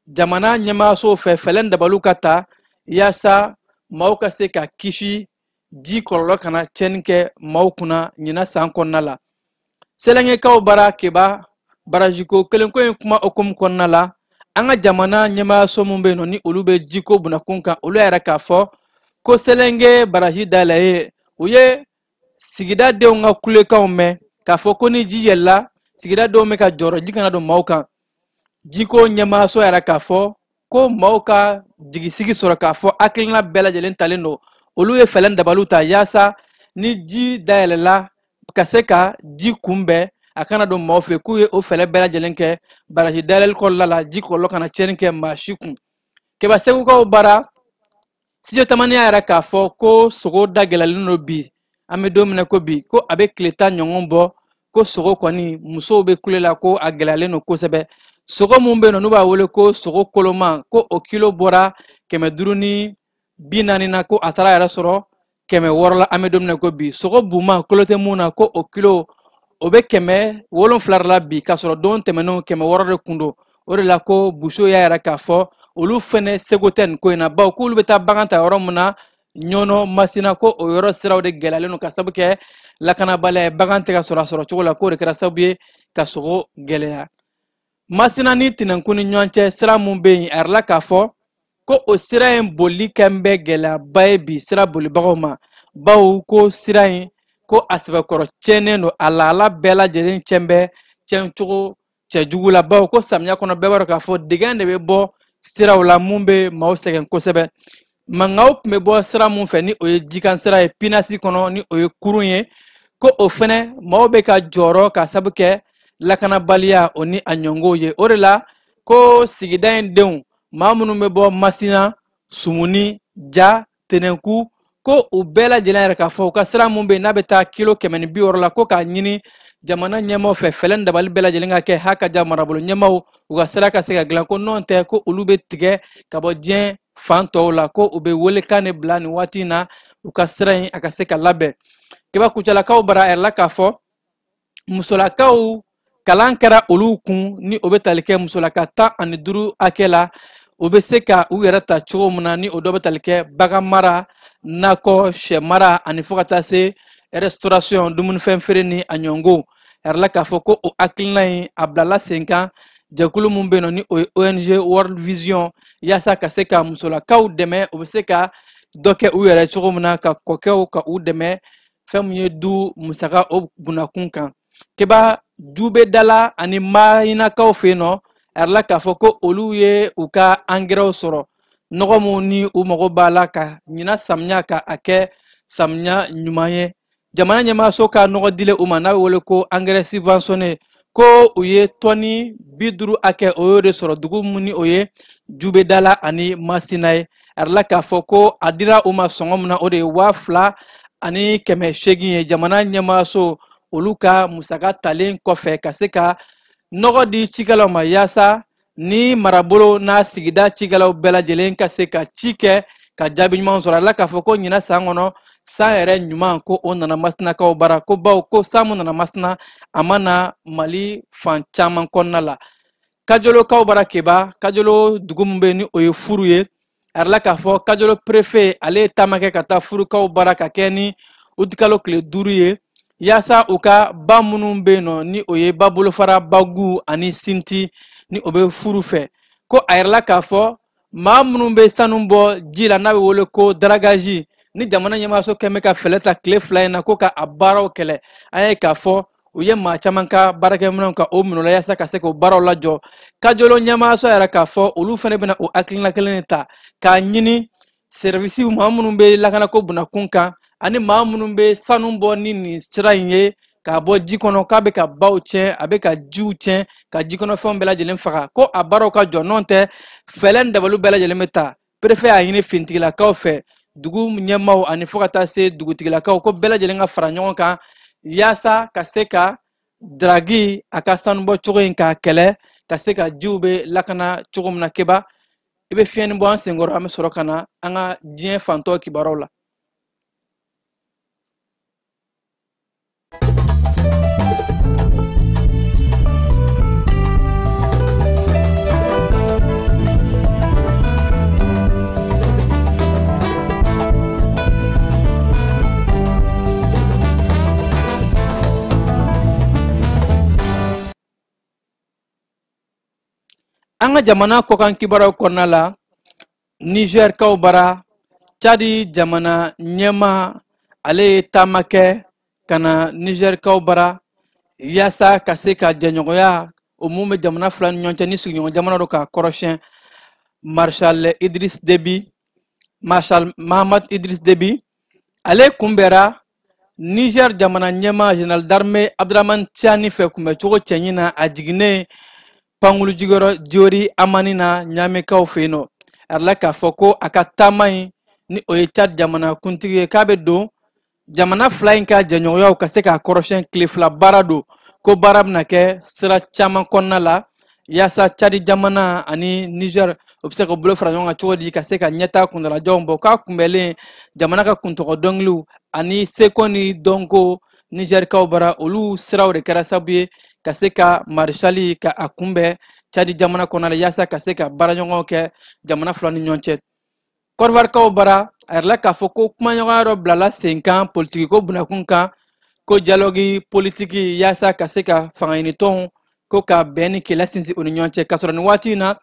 jamana ɲɛmaayasow fɛ fɛɛrɛ dabaliw ka ta yaasa maaw ka se ka kisi ji kɔlɔlɔ kana tiɲɛni kɛ maaw kunna ɲinan san kɔnɔna la. Selengekaw bara keba, barajiko kelenko in kuma hokumu kɔnɔna la, an ka jamana ɲɛmaayaso mun bɛ yen nɔ ni olu bɛ jiko bunakun kan, olu yɛrɛ k'a fɔ ko Selenge baraji dayɛlɛ ye, u ye sigida denw ka kulekanw mɛn k'a fɔ ko ni ji yɛlɛla sigida denw bɛ ka jɔrɔ ji kana don maaw kan. Jiko ɲɛmaayaso yɛrɛ k'a fɔ ko maaw ka jigisigi sɔrɔ k'a fɔ hakilina bɛɛ lajɛlen talen don, olu ye fɛɛrɛ dabaliw ta yaasa ni ji dayɛlɛla ka se ka ji kunbɛn a kana don maaw fɛ, k'u ye o fɛɛrɛ bɛɛ lajɛlen kɛ baraji dayɛlɛli kɔnɔna la, ji kɔlɔlɔ kana tiɲɛni kɛ maa si kun. Keba, Segukaw bara Studio Tamani y'a yira k'a fɔ ko sogo da gɛlɛyalen don bi, an bɛ don min na ko bi, ko a bɛ tile 10 ɲɔgɔn bɔ, ko sogo kɔni musow bɛ kule la, ko a gɛlɛyalen don kosɛbɛ. Sogo mun bɛ yen nɔ n'u b'a wele ko sogo koloma, ko o kilo bɔra 540 na, ko a taara yɛrɛ sɔrɔ 600 la an bɛ don min na ko bi. Sogo buman kolo tɛ mun na ko o kilo o bɛ 700 la bi, k'a sɔrɔ don tɛmɛnenw 600 de kun don. O de la ko Buso y'a yira k'a fɔ olu fɛnɛ seko tɛ nin ko in na, bawo k'olu bɛ taa bagan ta yɔrɔ min na Ɲɔnɔ Masina, ko o yɔrɔ siraw de gɛlɛyalen don ka sababu kɛ lakanabaliya ye, bagan tɛ ka sɔrɔ a sɔrɔ cogo la, k'o de kɛra sababu ye ka sogo gɛlɛya. Masina ni Tɛnɛnkun ni ɲɔgɔn cɛ sira mun bɛ yen, a yirala k'a fɔ ko o sira in boli kɛn bɛ gɛlɛyaba ye bi sira bolibagaw ma, bawo ko sira in ko a sɛbɛkɔrɔ tiɲɛnen don, a lahala bɛɛ lajɛlen tiɲɛ bɛ tiɲɛcogo cɛjugu la, bawo ko samiya kɔnɔ bɛɛ b'a dɔn k'a fɔ dingɛ de bɛ bɔ siraw la mun bɛ maaw sɛgɛn kosɛbɛ. Mankanw tun bɛ bɔ sira mun fɛ ni o ye jikan sira ye Pinasi kɔnɔ, ni o ye kurun ye, ko o fɛnɛ maaw bɛ ka jɔrɔ ka sabu kɛ lakanabaliya o ni a ɲɔngow ye. O de la ko sigida in denw maa minnu bɛ bɔ Masina, Sumuni, Ja, Tɛnɛnku, ko u bɛɛ lajɛlen yɛrɛ k'a fɔ u ka sira mun bɛ yen n'a bɛ taa kilo 160 la, ko k'a ɲini jamana ɲɛmaaw fɛ fɛɛrɛ ni dabali bɛɛ lajɛlen ka kɛ ha ka ja marabolo ɲɛmaaw u ka sira ka se ka dilan, ko n'o tɛ ko olu bɛ tigɛ ka bɔ diɲɛ fan tɔw la, ko u bɛ welekan de bila nin waati in na u ka sira in a ka se ka labɛn. Keba Kucalakaw bara a yɛrɛ la k'a fɔ musolakaw kalan kɛra olu kun ni o bɛ tali kɛ musolaka 15 hakɛ la, u bɛ se ka u yɛrɛ ta cogo min na, ni o dɔ bɛ tali kɛ bagan mara, nakɔ, sɛ mara ani fo ka taa se restauration, dumunifɛn feere ni a ɲɔngo. A yɛrɛ la k'a fɔ ko o hakilina in a bilala sen kan jɛkulu mun bɛ yen nɔ ni o ye ONG World Vision, yaasa ka se ka musolakaw dɛmɛ, u bɛ se ka dɔ kɛ u yɛrɛ cogo min na, ka kɔkɛw ka u dɛmɛ fɛn mun ye du musaka o bunakun kan. Keba Jubedala ani Mahinakaw fɛ yen nɔ, a yɛrɛ la k'a fɔ ko olu ye u ka angɛrɛw sɔrɔ, nɔgɔ mun ni u mago b'a la ka ɲina samiya ka a kɛ samiya ɲuman ye. Jamana ɲɛmaaso ka nɔgɔ dilen u ma n'a bɛ wele ko angɛrɛ subventionné, ko u ye tɔni 50 hakɛ o y'o de sɔrɔ dugu mun ni o ye Jubedala ani Masina ye. A yɛrɛ la k'a fɔ ko a dira u ma sɔngɔ min na o de ye 2800 ye. Jamana ɲɛmaaso olu ka musaka talen kɔfɛ ka se ka nɔgɔ di cikɛlaw ma, yaasa ni marabolo n'a sigida cikɛlaw bɛɛ lajɛlen ka se ka ci kɛ ka jaabi ɲuman sɔrɔ. A la k'a fɔ ko ɲinan san kɔnɔ san yɛrɛ ɲuman ko o nana Masinakaw bara, ko bawo ko san mun nana Masina a ma na Mali fan caman kɔnɔna la. Kajolokaw bara Keba, Kajolo dugu min bɛ yen ni o ye Furu ye, a yɛrɛ la k'a fɔ Kajolo préfet ale ye taama kɛ ka taa Furukaw bara ka kɛ ni utikalo tile 5 ye, yaasa u ka ba minnu bɛ yen nɔ ni o ye ba bolofara, Bagu ani Sinti ni o bɛ Furu fɛ, ko a yɛrɛ la k'a fɔ maa minnu bɛ sanu bɔ ji la n'a bɛ wele ko dragage, ni jamana ɲɛmaaso kɛn bɛ ka fɛɛrɛ ta tile 2 in na ko ka a baaraw kɛlɛ. An ye k'a fɔ u ye maa caman ka baarakɛminɛnw ka o minɛ o la yaasa ka se k'o baaraw lajɔ. Kajolo ɲɛmaaso yɛrɛ k'a fɔ olu fɛnɛ bɛna o hakilina kelen de ta k'a ɲini service maa minnu bɛ lakanako bunakun kan ani maa minnu bɛ sanu bɔ ni nin sira in ye k'a bɔ ji kɔnɔ, k'a bɛ ka baw tiɲɛ, a bɛ ka jiw tiɲɛ, ka ji kɔnɔfɛnw bɛɛ lajɛlen faga, ko a baaraw ka jɔ, n'o tɛ fɛɛrɛ ni dabaliw bɛɛ lajɛlen bɛ ta. Préfet y'a ɲini finitigilakaw fɛ, dugu ɲɛmaaw ani fo ka taa se dugutigilakaw, ko bɛɛ lajɛlen ka fara ɲɔgɔn kan yaasa ka se ka dragi a ka sanubɔ cogo in k'a kɛlɛ, ka se ka jiw bɛ lakana cogo min na. Keba, i bɛ fiɲɛni bɔ an senkɔrɔ, an bɛ sɔrɔ ka na an ka diɲɛ fantɔ kibaruyaw la. An ka jamana kɔkan kibaruyaw kɔnɔna la, Nizɛrikaw bara Cadi jamana ɲɛmaa ale ye taama kɛ ka na Nizɛrikaw bara yaasa ka se ka jɛɲɔgɔnya o mun bɛ jamana fila ni ɲɔgɔn cɛ ni sigiɲɔgɔn jamana don k'a kɔrɔsiyɛn. Marshal Idriss Déby, Marshal Mahamat Idriss Déby ale kunbɛra Niger jamana ɲɛmaa général d'armée Abdramane Tiani fɛ kunbɛcogo cɛɲi na a jiginnen pankulu jigiyɔrɔ Diori Amani na Ɲamekaw fɛ yen nɔ. A yɛrɛ la k'a fɔ ko a ka taama in ni o ye Tchad jamana kuntigi ye, k'a bɛ don jamana fila in ka jɛɲɔgɔnyaw ka se k'a kɔrɔsiyɛn. Tile 2 baara don, ko baara bɛna kɛ sira caman kɔnɔna la. Yaasa Cadi jamana ani Niger o bɛ se ka bolo fara ɲɔgɔn kan cogo di ka se ka ɲɛtaa kuntalajanw bɔ. K'a kunbɛnlen jamana ka kuntɔgɔ dɔnkiliw ani seko ni dɔnko Nizɛrikaw bara, olu siraw de kɛra sababu ye ka se ka marishali ka a kunbɛn Cadi jamana kɔnɔna la, yaasa ka se ka baaraɲɔgɔnw kɛ jamana fila ni ɲɔgɔn cɛ. Kɔdiwarikaw bara, a yirala k'a fɔ ko kumaɲɔgɔnya dɔ bilala sen kan politikiko bunakun kan, ko dialogue politiki, yaasa ka se ka fangaɲinitɔnw ko ka bɛn ni kelenya sinsin u ni ɲɔgɔn cɛ. K'a sɔrɔ nin waati in na,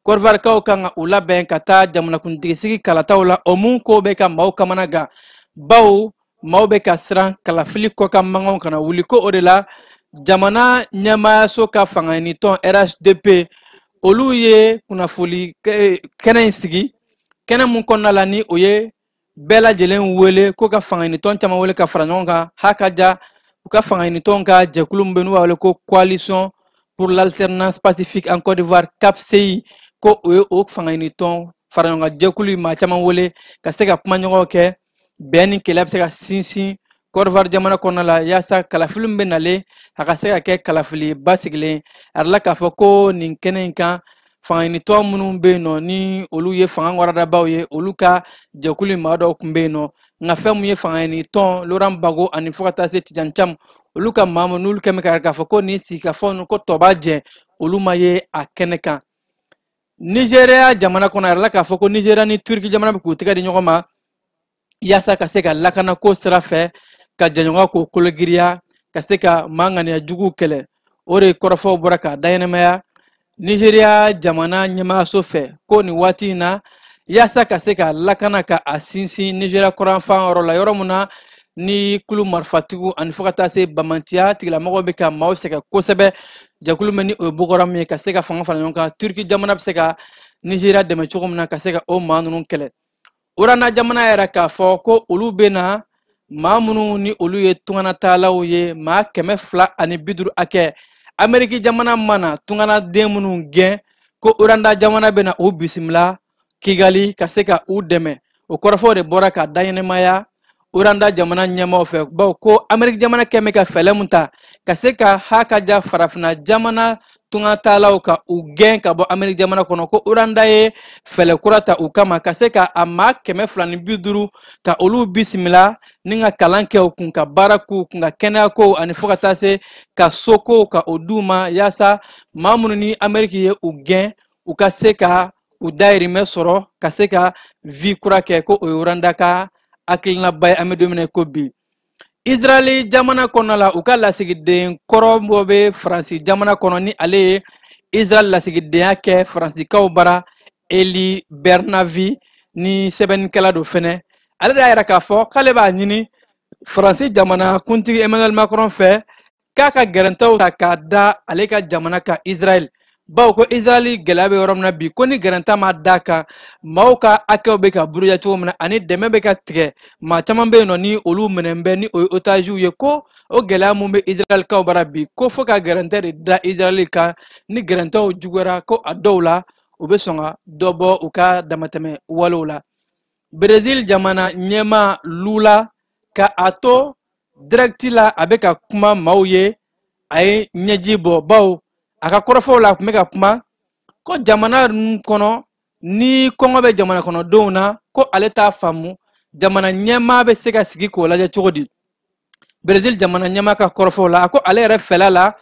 Kɔdiwarikaw kan ka u labɛn ka taa jamanakuntigi kalataw la, o mun ko bɛ ka maaw kamana gan, bawo maaw bɛ ka siran kalafili kɔkan mankanw kana wuli. Ko o de la jamana ɲɛmaayaso ka fangaɲinitɔn RHDP, olu ye kunnafoli kɛnɛ in sigi, kɛnɛ mun kɔnɔna la ni o ye bɛɛ lajɛlen wele, ko ka fangaɲinitɔn caman wele ka fara ɲɔgɔn kan. Hakaja u ka fangaɲinitɔn ka jɛkulu min bɛ n'u b'a wele ko Coalition pour l'alternance pacifique en Côte d'Ivoire, CAPCI, ko o ye o fangaɲinitɔn fara ɲɔgɔn kan jɛkulu maa caman wele ka se ka kumaɲɔgɔnw kɛ, bɛn ni kelenya bɛ se ka sinsin Côte d'Ivoire jamana kɔnɔna la, yaasa kalafili min bɛ nalen a ka se ka kɛ kalafili basigilen. A yirala k'a fɔ ko nin kɛnɛ in kan, fangaɲinitɔn minnu bɛ yen nɔ ni olu ye fanga waradabaw ye, olu ka jɛkulu maa dɔw tun bɛ yen nɔ. Nka fɛn mun ye fangaɲinitɔn Laurent Gbagbo ani fo ka taa se Tidjane Thiam, olu ka maa minnu n'olu kɛn bɛ k'a fɔ ko nin sigikafɔ ninnu ko tɔ b'a jɛ, olu ma ye a kɛnɛ kan. Nizeriya jamana kɔnɔ, a yirala k'a fɔ ko Nizeriya ni Turki jamana bɛ k'u tɛgɛ di ɲɔgɔn ma yaasa ka se ka lakanako sira fɛ ka jɛɲɔgɔnya k'o kologiriya, ka se ka maa ŋaniya juguw kɛlɛ. O de kɔrɔfɔw bɔra k'a daɲɛnɛmaya Nizeriya jamana ɲɛmaayaso fɛ, ko nin waati in na, yaasa ka se ka lakana ka a sinsin Nizeriya kɔrɔnfan yɔrɔ la, yɔrɔ mun na ni kulu marifatigiw ani fo ka taa se bamantiya tigilamɔgɔw bɛ ka maaw sɛgɛn kosɛbɛ, jɛkulu min ni o ye Boko Haram ye, ka se ka fanga fara ɲɔgɔn kan, Turki jamana bɛ se ka Nizeriya dɛmɛ cogo min na ka se ka o maa ninnu kɛlɛ. Urana jamana yɛrɛ k'a fɔ ko olu bɛna maa minnu ni olu ye tunganataalaw ye, maa 250 hakɛ, Ameriki jamana mana tunganaden minnu gɛn, ko Uranda jamana bɛna u bisimila Kigali ka se ka u dɛmɛ. O kɔrɔfɔw de bɔra ka daɲɛnɛmaya Uranda jamana ɲɛmaaw fɛ, bawo ko Ameriki jamana kɛn bɛ ka fɛɛrɛ mun ta ka se ka hakaja farafinna jamana tungataalaw ka u gɛn ka bɔ Ameriki jamana kɔnɔ, ko Uranda ye fɛɛrɛ kura ta u kama ka se ka a maa 250 ka olu bisimila ni ka kalan kɛ u kun, ka baara k'u kun, ka kɛnɛya kow ani fo ka taa se ka sokow ka o d'u ma, yaasa maa minnu ni Ameriki ye u gɛn, u ka se ka u dayirimɛ sɔrɔ, ka se ka vie kura kɛ. Ko o ye Uranda ka hakilinaba ye an bɛ don min na ko bi. Israɛl jamana kɔnɔna la, u ka lasigiden kɔrɔ dɔ bɛ Faransi jamana kɔnɔ ni ale ye Israɛl lasigidenya kɛ Faransikaw bara, Eli Bernavi, ni sɛbɛnnikɛla don fɛnɛ. Ale de y'a yira k'a fɔ k'ale b'a ɲini Faransi jamana kuntigi Emmanuel Macron fɛ k'a ka gɛrɛntɛw ta k'a da ale ka jamana kan Israɛl, bawo ko Israɛl gɛlɛya bɛ yɔrɔ min na bi, ko ni gɛrɛntɛ ma da kan, maaw ka hakɛw bɛ ka buruja cogo min na ani dɛmɛ bɛ ka tigɛ, maa caman bɛ yen nɔ ni olu minɛn bɛ ni o ye otaziw ye, ko o gɛlɛya mun bɛ Israɛlkaw bara bi, ko fo ka gɛrɛntɛ de da Israɛl kan. Ni gɛrɛntɛw juguyara, ko a dɔw la u bɛ sɔn ka dɔ bɔ u ka damatɛmɛ walew la. Brésil jamana ɲɛmaa Lula, ka a to direct la a bɛ ka kuma maaw ye, a ye ɲɛji bɔ, bawo a ka kɔrɔfɔw la a tun bɛ ka kuma ko jamana ninnu kɔnɔ ni kɔngɔ bɛ jamana kɔnɔdenw na, ko ale t'a faamu jamana ɲɛmaa bɛ se ka sigi k'o lajɛ cogo di. Brésil jamana ɲɛmaa ka kɔrɔfɔw la, a ko ale yɛrɛ fɛla la,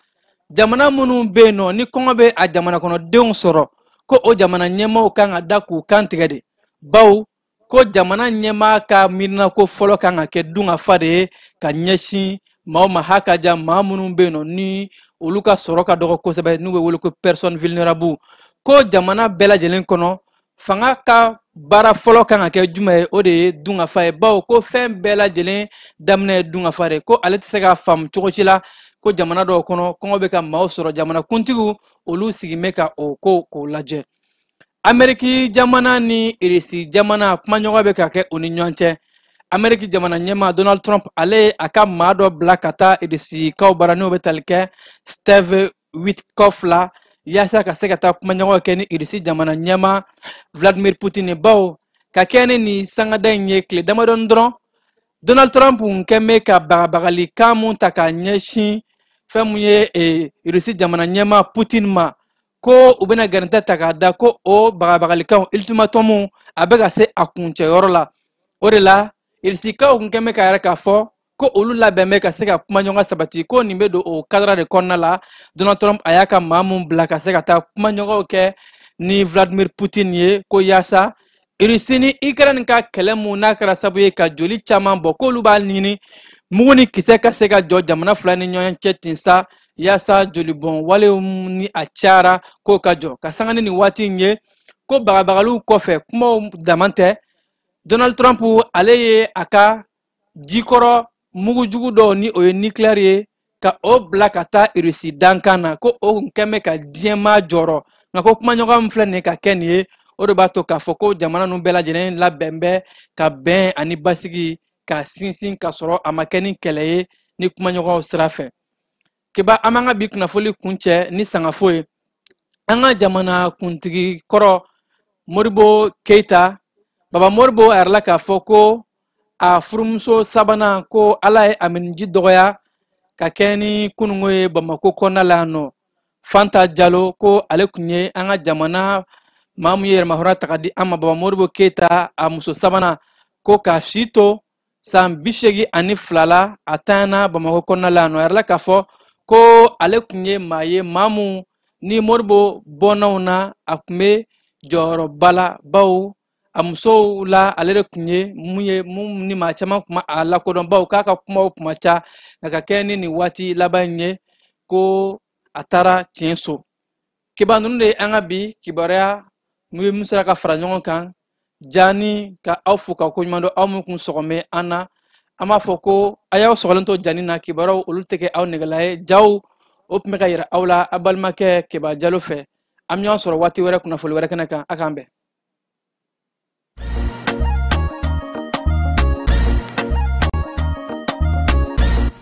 jamana minnu bɛ yen nɔ ni kɔngɔ bɛ a jamana kɔnɔdenw sɔrɔ, ko o jamana ɲɛmaaw kan ka da k'u kan tigɛ de, bawo ko jamana ɲɛmaa ka miirinako fɔlɔ kan ka kɛ dunkafa de ye ka ɲɛsin maaw ma, hakaja maa minnu bɛ yen nɔ ni olu ka sɔrɔ ka dɔgɔ kosɛbɛ, n'u bɛ wele ko personne vulnérable. Ko jamana bɛɛ lajɛlen kɔnɔ, fanga ka baara fɔlɔ kan ka kɛ jumɛn ye? O de ye dunkafa ye, bawo ko fɛn bɛɛ lajɛlen daminɛ ye dunkafa de ye. Ko ale tɛ se k'a faamu cogo si la ko jamana dɔw kɔnɔ kɔngɔ bɛ ka maaw sɔrɔ, jamana kuntigiw olu sigilen bɛ ka o ko k'o lajɛ. Ameriki jamana ni Irisi jamana kumaɲɔgɔn bɛ ka kɛ u ni ɲɔgɔn cɛ. Ameriki jamana ɲɛmaa Donald Trump, ale ye a ka maa dɔ bila ka taa Irisikaw bara, n'o bɛ tali kɛ Steve Witkoff la, yaasa ka se ka taa kumaɲɔgɔn kɛ ni Irisi jamana ɲɛmaa Vladimir Putin ye, bawo ka kɛ ni nin sangada in ye tile damadɔni dɔrɔn, Donald Trump kun kɛn bɛ ka bagabagalikan mun ta k'a ɲɛsin fɛn mun ye Irisi jamana ɲɛmaa Putin ma. Ko u bɛna gɛrɛntɛ ta k'a da ko o bagabagalikanw ultimatum a bɛ ka se a kuncɛyɔrɔ la. O de la irisikaw kun kɛn bɛ k'a yɛrɛ k'a fɔ ko olu labɛn bɛ ka se ka kumaɲɔgɔn sabati, ko nin bɛ don o cadre de kɔnɔna la. Donald Trump a y'a ka maa mun bila ka se ka taa kumaɲɔgɔnw kɛ ni Vladimir Putin ye, ko yaasa Irisi ni Ukraine ka kɛlɛ mun n'a kɛra sababu ye ka joli caman bɔ, k'olu b'a ɲini mugu ni kisɛ ka se ka jɔ jamana fila ni ɲɔgɔn cɛ ten sa, yaasa jolibɔn walew ni a cayara k'o ka jɔ. Ka sanga ni nin waati in ye, ko bagabagaliw kɔfɛ kumaw dama tɛ, Donald Trump ale ye a ka jikɔrɔ mugujugu dɔw ni o ye nucléaire ye ka o bila ka taa Irisi dankan na, ko o kun kɛn bɛ ka diɲɛmaa jɔrɔ. Nka ko kumaɲɔgɔn min filɛ nin ye ka kɛ nin ye, o de b'a to k'a fɔ ko jamana ninnu bɛɛ lajɛlen labɛn bɛ ka bɛn ani basigi ka sinsin ka sɔrɔ a ma kɛ ni kɛlɛ ye ni kumaɲɔgɔnw sira fɛ. Keba, an b'an ka bi kunnafoli kuncɛ ni sangafo ye. An ka jamana kuntigi kɔrɔ Modibo Keyita, Baba Modibo a yɛrɛ la k'a fɔ ko a furumuso sabanan ko Ala ye a miniji dɔgɔya ka kɛ ni kununko ye Bamako kɔnɔna la yan nɔ. Fanta Jalo ko ale kun ye an ka jamana maa mun ye yɛrɛmahɔrɔnya ta ka di an ma, Baba Modibo Keyita a muso sabanan, ko k'a si to san 82 la, a tanyana Bamako kɔnɔna la yan nɔ. A yɛrɛ la k'a fɔ ko ale kun ye maa ye, maa mun ni Modibo bɔnnaw na a kun bɛ jɔyɔrɔba la, bawo a musow la ale de kun ye mun ye mun ni maa caman kun ma a lakodɔn, bawo k'a ka kumaw kuma ca. Nka ka kɛ ni nin waati laban in ye, ko a taara tiɲɛ so. Kiba, ninnu de ye an ka bi kibaruya mun ye mun sera ka fara ɲɔgɔn kan. Jani ka aw fo ka koɲuman dɔn, aw min kun sɔgɔmɛ an na. An b'a fɔ ko a y'aw sɔgɔlen to jani na, kibaruyaw olu tɛ kɛ aw nɛgɛla ye. Jaw o tun bɛ ka yira aw la a balimakɛ Keba Jalo fɛ. An bɛ ɲɔgɔn sɔrɔ waati wɛrɛ kunnafoli wɛrɛ kɛnɛ kan. A k'an bɛn.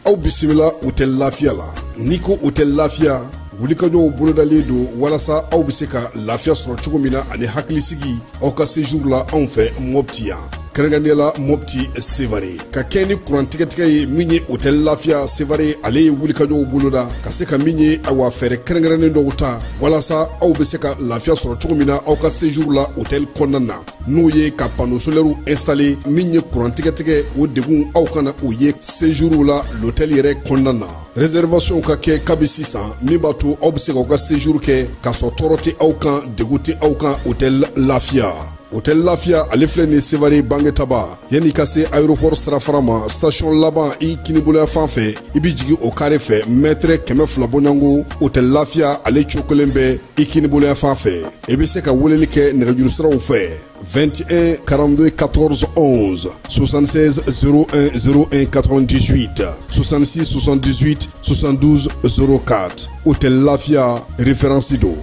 Aw bisimila Hôtel Lafiya la. N'i ko Hôtel Lafiya, wulikajɔw bolodalen don walasa aw bɛ se ka lafiya sɔrɔ cogo min na ani hakilisigi aw ka séjour la anw fɛ Mopti yan, kɛrɛnkɛrɛnnenya la Mopti Sevare. Ka kɛ ni kuran tigɛtigɛ ye min ye, Hôtel Lafiya Sevare ale ye wulikajɔw boloda ka se ka min ye, awa, fɛɛrɛ kɛrɛnkɛrɛnnen dɔw ta walasa aw bɛ se ka lafiya sɔrɔ cogo min na aw ka séjour la hôtel kɔnɔna na, n'o ye ka panneau solaire installé. Min ye kuran tigɛtigɛ o degun, aw kana o ye séjour la l'hôtel yɛrɛ kɔnɔna na. Réservation ka kɛ kabi sisan, min b'a to aw bɛ se k'aw ka séjour kɛ k'a sɔrɔ tɔɔrɔ tɛ aw kan, degun tɛ aw kan. Hôtel Lafiya, Hôtel Lafiya ale filɛ nin Sevare Bangetaba, yanni ka se aéroport sirafara ma, station laban i kiniboloya fan fɛ, i bɛ jigin o carré fɛ, mètre 200 bɔɲɔgɔnko, Hôtel Lafiya ale cogo kelen bɛ i kiniboloya fan fɛ. I bɛ se ka weleli kɛ nɛgɛjuru siraw fɛ: 21 42 14 11, 76 01 01 98, 66 78 72 04. Hôtel Lafia, référence do.